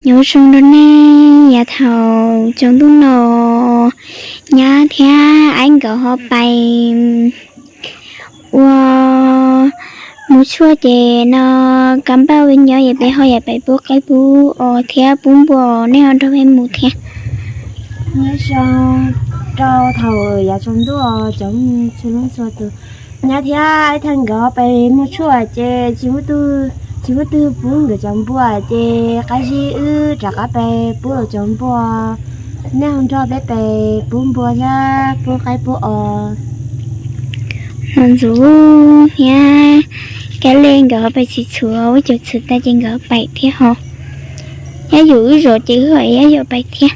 Nyob zoo rau nej, yav thaum tsaus ntuj no nyab thiab aib nkawd ho pais ua mus tshuaj ces no kab npauj nyob es peb ho yam pais pub qaib pub os thiab pub npua, nej ho nrog peb mus thiab. Nyob zoo rau thaum yav tsaus ntuj os cov txhua leej txhua tus. Nyab thiab aib thaj nkawd pais mus tshuaj ces tsis muaj twg pub nkawd cov npua ces qab zib wb rov qab pais pub lawv cov npua. Nej ho nrog peb pais pub npua thiab pub qaib pub os. Hmo ntxuv thiab Kab Lej nkawd pais txiv txhuv, ua cov txhuv tas ces nkawd pais thiab ho. Yab Yum wb zov ces wb ho yab Yum pais thiab.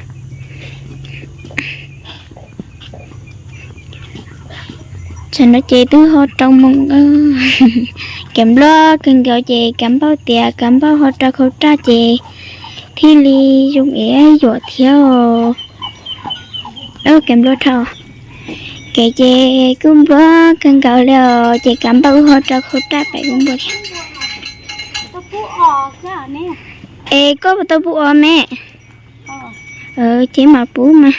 Tsam no ces twb ho rau moos, kev npluab kawg nkaus ces kab npauj tias kab npauj ho rau khau raj ces thiaj li zoo es yuam thiab. Kev npluab dhau, kev ces kuj npluab kawg nkaus li os ces kab npauj wb ho rau khau raj pais pub npua thiab. Es koj puas tau pub os me? Ces mam pub mas.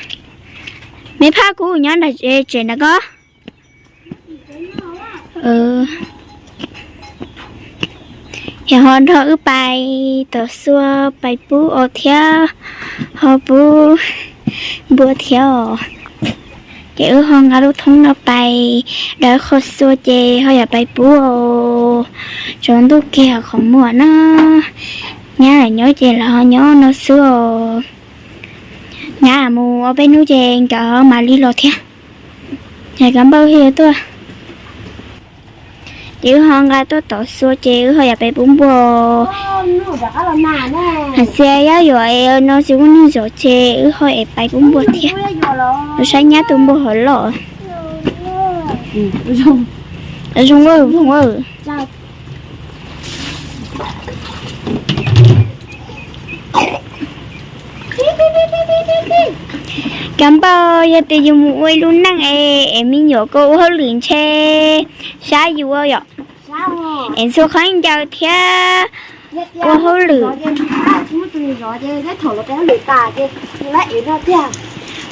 Me phaj kuv nyob nram tsev nram ko. Yog ho nrog wb pais tom xua pais pub os thiab ho pub npua thiab os. Ces wb ho nqa lub thoob no pais dawm qhov xua ces ho yam pais pub os. Tsaus ntuj kiag qhov muag na, nyab nyob ces lawv ho nyob no xwb os. Nyab mus ob peb hnub ces nkawd mam li los thiab. Yog kab npauj thiaj tuaj. Ces wb ho nqa tuaj tom xua ces wb ho yam pais pub npua. Hais tias yab yuam es no tsis muaj neeg zov ces wb ho es pais pub npua thiab. Wb saib nyab tus npua hov loj. Zoo, kab npauj yog tias yus mus ua ib lub neej es, es me nyuam koj ua hauj lwm ntshe sab yus yom. Es ntxhua khaub ncaws thiab ua hauj lwm.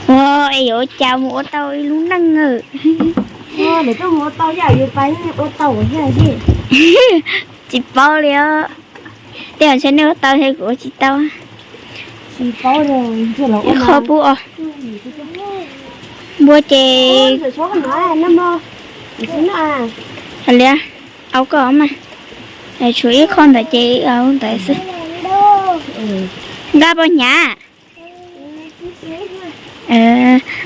Ua es yuav ua cas mus ua tau ib lub neej. Tsis paub li os. Tej zaum ntshe nej ua tau thiab kuv ua tsis tau. Ib qho pub os. Npua ces li au koj mas, tshuav ib qho ntawd ces au ntawd xwb. Nqa pos hnyav.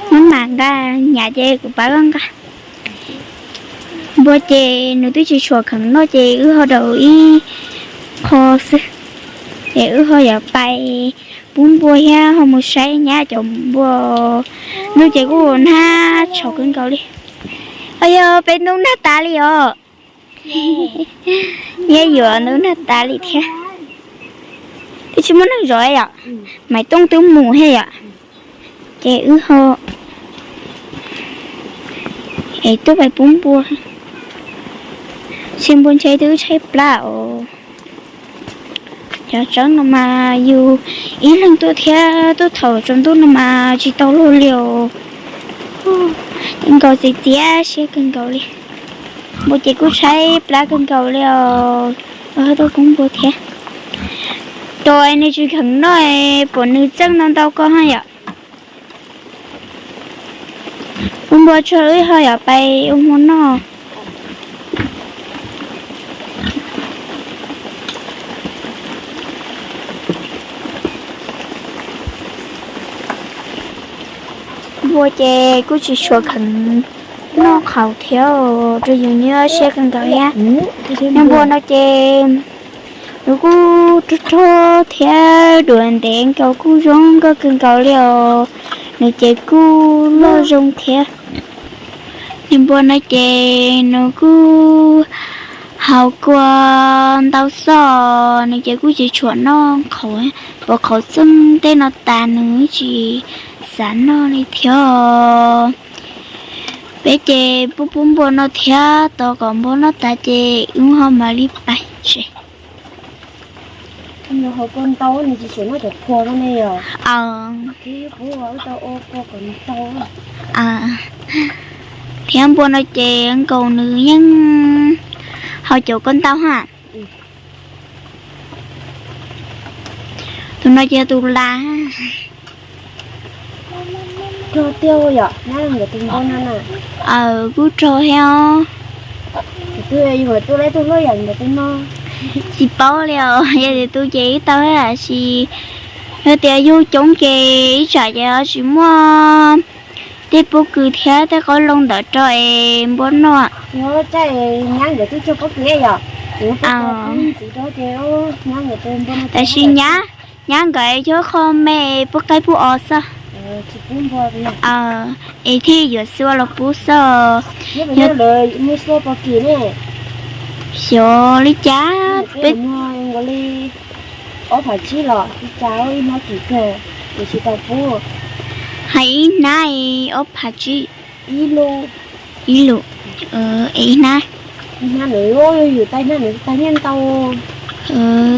Muab mas nqa hnyav ces kuv pab koj nqa. Npua ces nws twb tsis tshua kheev noj ces wb ho daus ib qho xwb. Ces wb ho yuav pais pub npua thiab ho mus saib nyab cov npua. Ntuj ces kuj nag tshauv kawg nkaus li. Yog peb ntub nag tas li os. Yog yuav ntub nag tas li thiab. Twb tsis muaj neeg zov yom. Maiv Tooj twb mus thiab yom. Ces wb ho es tuaj pais pub npua. Tsis npua ntshe twb tshaib plab os. Cov tseeb no mas yus ib leeg tuaj thiab tuaj thaum tsaus ntuj no mas tsis tau luag li os. Nkaus txiv txiav siab kawg nkaus li. Npua ces kuj tshaib plab kawg nkaus li os. Tuaj pub npua thiab. Rau nws tsis kheev noj, pom nws txeej ntau ntau ko ha yom. Pub npua tso wb ho yuav pais ua hmo noj. Npua ces kuj tsis tshua kheev noj qhauv thiab, rau yus nyuaj siab kawg nkaus thiab. Npua no ces nws kuj rog rog thiab duav ntev nkaus kuj zoo nkauj kawg nkaus li os. Nws ces kuj loj zoo thiab. Npua no ces nws kuj haus kua ntau xwb, nws ces kuj tsis tshua noj qhauv, pom qhauv txeej tej no tas nws tsis xav noj li thiab. Peb ces pub pub npua no thiab tos kom npua noj tas ces wb ho mam li pais tsev. Nws haus kua ntau nws tsis tshua noj cov kua no ne yom. Thiab npua no ces nkaus nws yeej haus cov kua ntau ha. Tus no ces yog tus las. Rog tiag yom, nyab tus npua no na. Aws, kuj rog thiab os. Tus twg yus mam tu laib tug hluas yam ntawm tus no. Tsis paub li os, yog tias tu ces ib tau thiab, tab sis yog tias yug coob ces ib tsam ces tsis muaj tej pob kws thiab tej qoob loo ntawd rau es npua noj. Nyab nkawd twb tsis pob kws yom, ntxiv rau ces nyab nkawd tus npua no tab sis nyab, nyab nkawd cov qho me pub qaib pub os xwb. Es thiaj yuav xua los pub xwb. Xyov li cas peb ob phav tsib los ib cas ib hnab kim kawg, tsis tau pub. Hais ib hnab ob phav tsib. Ib lus, ib hnab. Ib hnab nws yus tais hnab nws tais nyiaj ntau.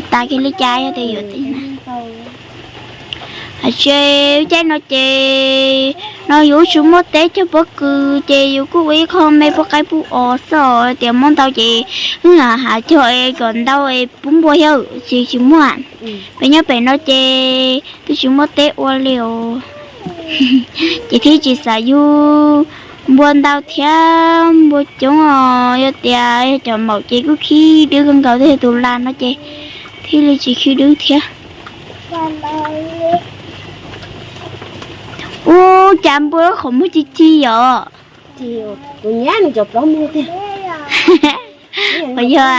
Tas kiag li cas yog tias yuav tais hnab. Hais tsev caij no ces no yus tsis muaj teb cog pob kws ces yus kuj ua ib qho me pub qaib pub os xwb, tias muab ntau ces wb hav cog es kom ntau es pub npua thiab, tsis tsis muaj. Peb nyob pem no ces twb tsis muaj teb ua li os. Ces thiaj tsis xav yug npua ntau thiab npua coob os, yog tias yog cov maum ces kuj khib dwb kawg nkaus, thiab tus las no ces thiaj li tsis khib dwb thiab. Ub, cas npua qhov muag ci ci yom. Kuv nyiam nws cov plaub muag tiag. Yog,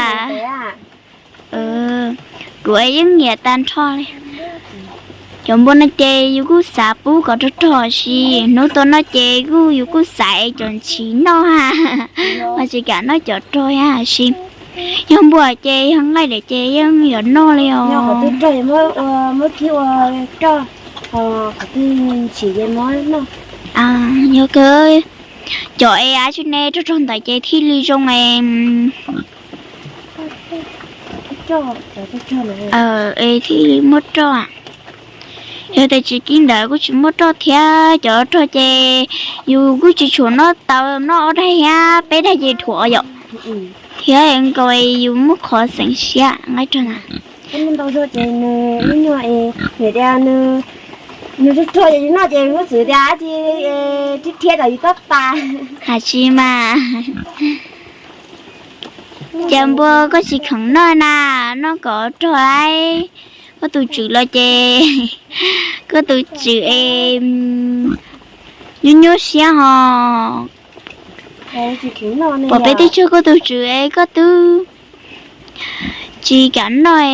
kuv yeej nyiam tag nrho li. Cov npua no ces yus kuj xav pub kom rog rog, tab sis hnub tuaj no ces kuj yus kuj xav es cov ntshis noj ha, mas tsis kam noj cov rog thiab, tab sis yog npua ces yog nqaij lawm ces yeej yuav noj li os. Muab kib ua roj, qhov twg ntshis ces muab noj. Yog kawg, cov es ab tsi ne rog rog ntawd ces thiaj li zoo es, es thiaj li muaj roj. Yog tias tsis kib ntawd kuj tsis muaj roj thiab, cov rog ces yus kuj tsis tshua noj tau, noj ob daig thiab peb daig ces dhuav yom. Thiab nkaus yus muaj qhov xeev siab nqaij rog na. Ntau zog ces nws ib nyuag es, nws tias nws rog rog ces yus noj ces muab xwm tias dab tsi rhiab rhiab rau yus tab pas. Hais tsis mas, cas npua koj tsis khoom noj na, noj kom rog lauj. Koj tus tswv los ces, koj tus tswv es nyuaj nyuaj siab hos. Pom peb twb tsaug koj tus tswv es koj twb tsis kam noj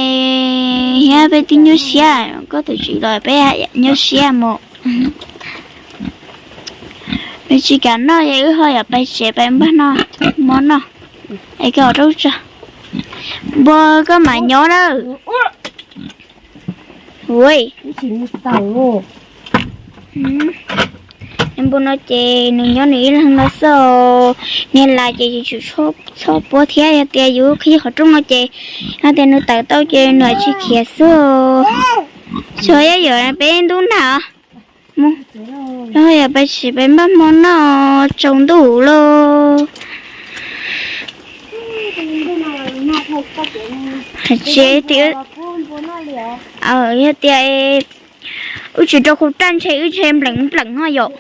thiab, peb twb nyuaj siab, koj tus tswv los peb nyuaj siab mus. Nws tsis kam noj es wb ho yuav pais tsev pais npaj noj mov noj. Es koj ua rau tso, npua koj mam nyob nawb. Ua, npua no ces nws nyob nws ib leeg no xwb, niag las ces tsis txhob puab thiab, yog tias yus qhib qhov rooj no ces, yog tias nws tawm tau ces nws tsis khiav xwb. Tsuas yog yuav peb ntub nag, mus, yog yuav pais tsev pais npaj hmo noj tsaus ntuj lauj. Tsev tias, yog tias wb tsis rau qhov raj ntshe wb ntshe npleem npleem no yom.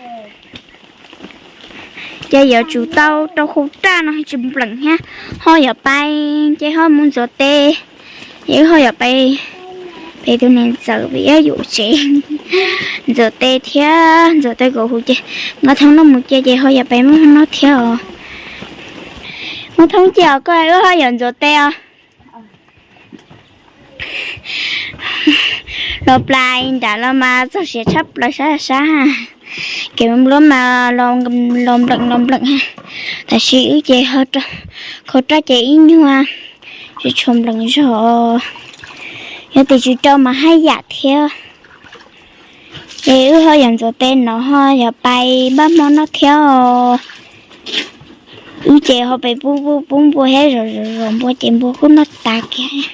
Ces yuav tsum tau rau qhov raj no tsis npleem thiab, ho yuav pais ces ho mus ntxuav tes, ces wb ho yuav pais, pem tus niam ntxawm pem yuav tsev, ntxuav tes thiab ntxuav tes kom huv ces nqa thoob no mus cia ces ho yuav pais muab noj thiab os. Muab thoob cia os koj, wb ho yuav ntxuav tes os. Los plas nram los mas txog siav tshaj plaws sab sab, kev npluab mas los npleem los npleem. Tab sis wb ces qhov raj ces ib nyuag tsis tshua npleem zog, yog tias tsis rau mas haj yam thiab. Ces wb ho yuav ntxuav tes no ho yuav pais npaj hmo noj thiab os. Wb ces ho pais pub pub npua thiab zov zov npua ces npua kuj noj tas kiag.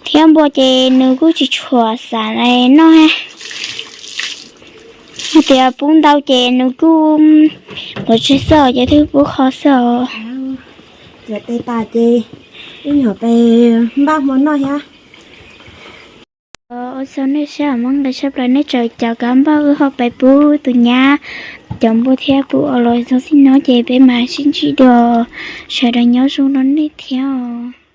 Thiab npua ces nws kuj tsis tshua xav noj. Hais tias pub ntau ces nws kuj los tseg xwb os, ces twb pub qho xwb os. Txiav tes tas ces ib nyuag pes npaj hmo noj thiab. Ua tsaug nej sab muab nqi sab plaws nej tsaws cov kab npauj wb ho pais pub tus nyab cov npua thiab pub os. Los txog txij no ces peb mam sib ntsib dua, sawv daws nyob zoo rau nej thiab os.